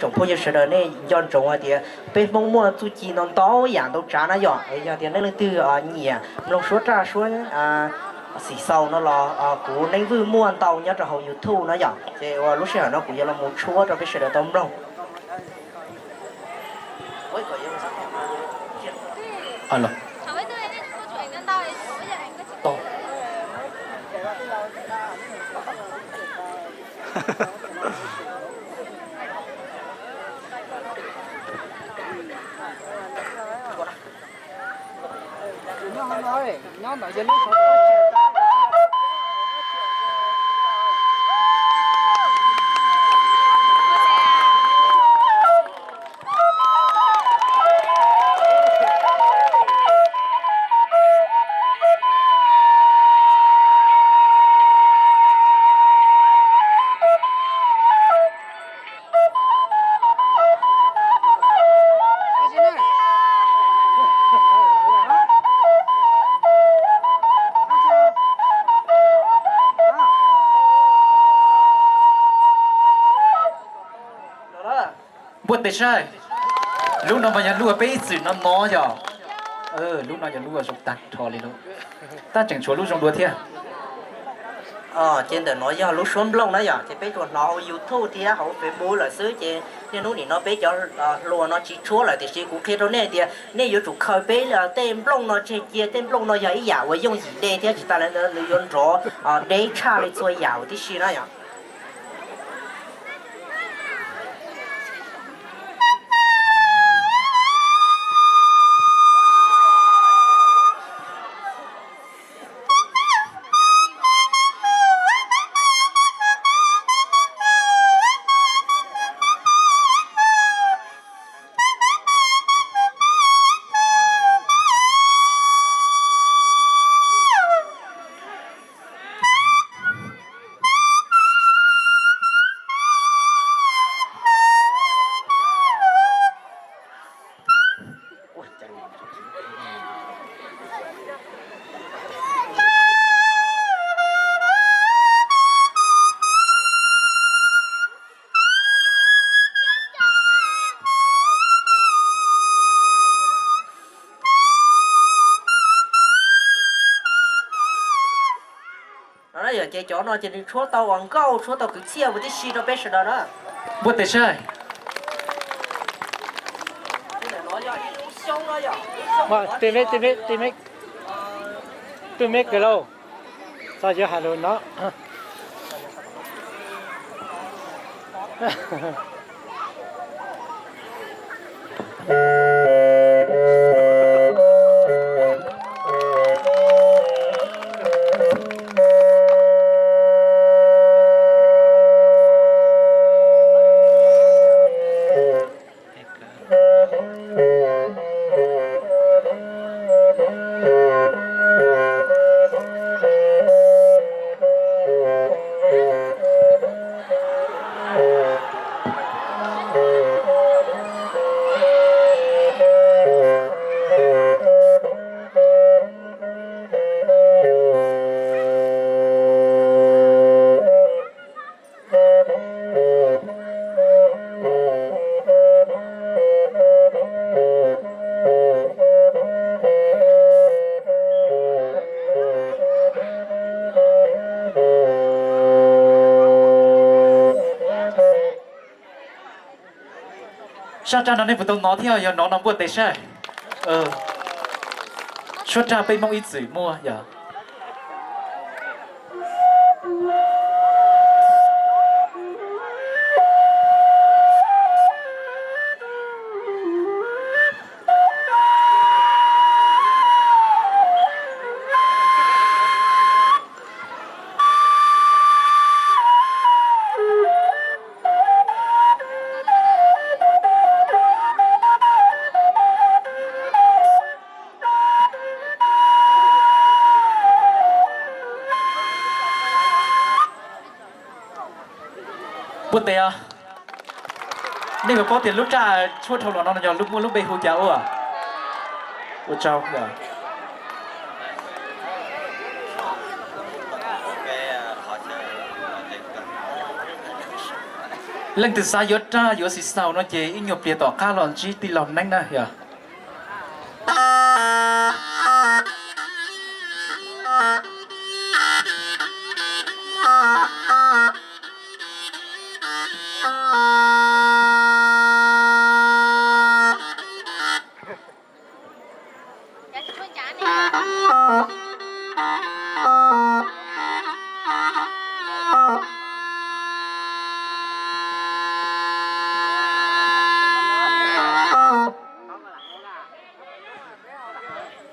Tsoom phooj ywg sawv daws nej nco ntsoov hais tias peb Hmoob muaj txuj ci ntau ntau yam ntau tsav na yom. Es yog tias nej leej twg nyiam mloog suab raj suab xim xaus no los kuv Neeb Vwj muaj ntau nyob rau hauv YouTube no yom. Ces ua lub sij hawm no kuv yuav los mus tshuab rau peb sawv daws tau mloog. Npuaj tes saib, lub no mas yog lub uas peb ib txwm no no yog. Lub no yog lub uas zoo tag nrho li lawm, tab tseem tshuav lub zoo dua thiab. Ces ntawm no yog lub suab nplooj na yom, ces peb tsuas hnov hauv YouTube thiab hauv Facebook lawm xwb, ces niaj hnub nim no peb cov hluas no tsis tshuab lawm, tiam sis kuv qhia rau nej tias nej yuav tsum khaws peb tej nplooj no tseg cia, tej nplooj no yog ib yam uas yooj yim de thiab tsis tas li ntawd nws yuav nrov deb tshaj li txhua yam huv tib si na yom. Yog ces cov no ces nws tshuab tau uas nkauj, tshuab tau kwv txhiaj huv tib si rau peb sawv daws na. Npuaj tes saib. Tus me, tus me, tus me kws lauj, txog yuav hais lus no. Sab raj no nej puas tau hnov thiab? Yog hnov no npuaj tes saib. Suab raj peb Hmoob ib txwm muaj yog. Npuaj tes os. Nej puas paub tias lub raj tshuab dhau los no yog muaj lub npe hu cas ua? Ua tsaug yog. Leej twg xav yuav raj yuav xis xaus no ces ib nyuag pliag tom qab los ntsib tij laug Neeb na yog.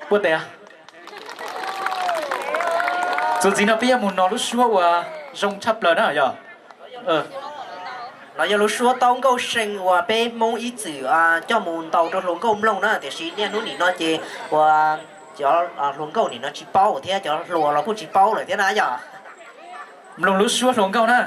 Puab tes, txuas ntxiv no peb yuav mus no lub suab uas zoo tshaj plaws na yog. No yog lub suab taub nkauj see uas peb Hmoob ib txwm coj mus ntaus rau hluas nkauj mloog na, tiam sis niaj hnub nim no ces uas cov hluas nkauj nim no tsis paub thiab cov hluas los kuj tsis paub lawm thiab na yog. Mloog lub suab hluas nkauj na.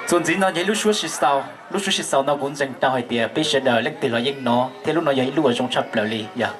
Txuas ntxiv no yog ib lub suab sib xaus, lub suab sib xaus no kuv ntseeg tau hais tias peb sawv daws leej twg los yeej hnov thiab lub no yog ib lub uas zoo tshaj plaws li yog.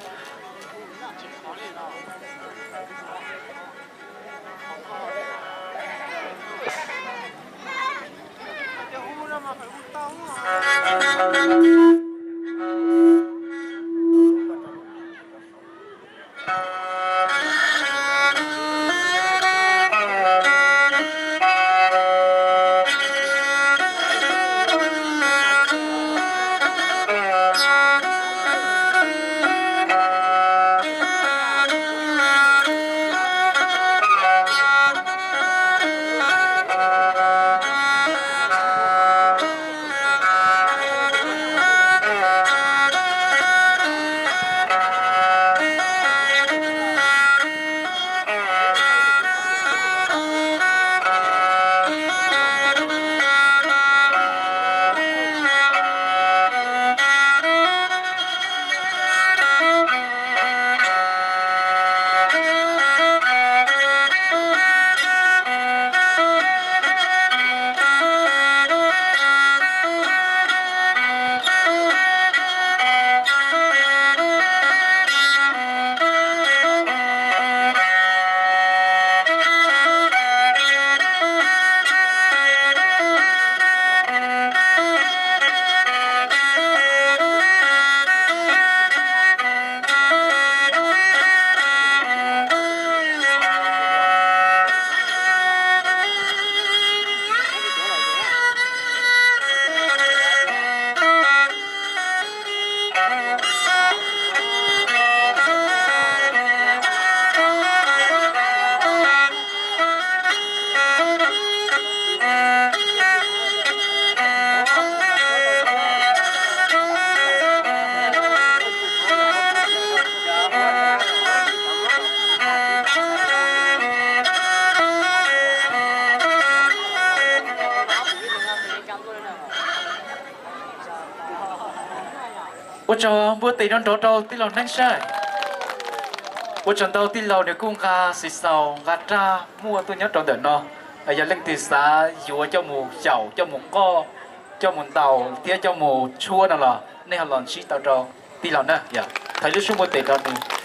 Ua tsaug npuaj tes nrov nrov rau tij laug Neeb saib. Ua tsaug ntau tij laug nws kuj nqa xis xaus nqa raj muaj tuaj nyob rau ntawm no. Yog leej twg xav yuav coj mus xyaum, coj mus qoj, coj mus ntaus thiab coj mus tshuab no los nej ho los ntsib tau rau tij laug na. Yog thaiv lub suab npuaj tes rau nws.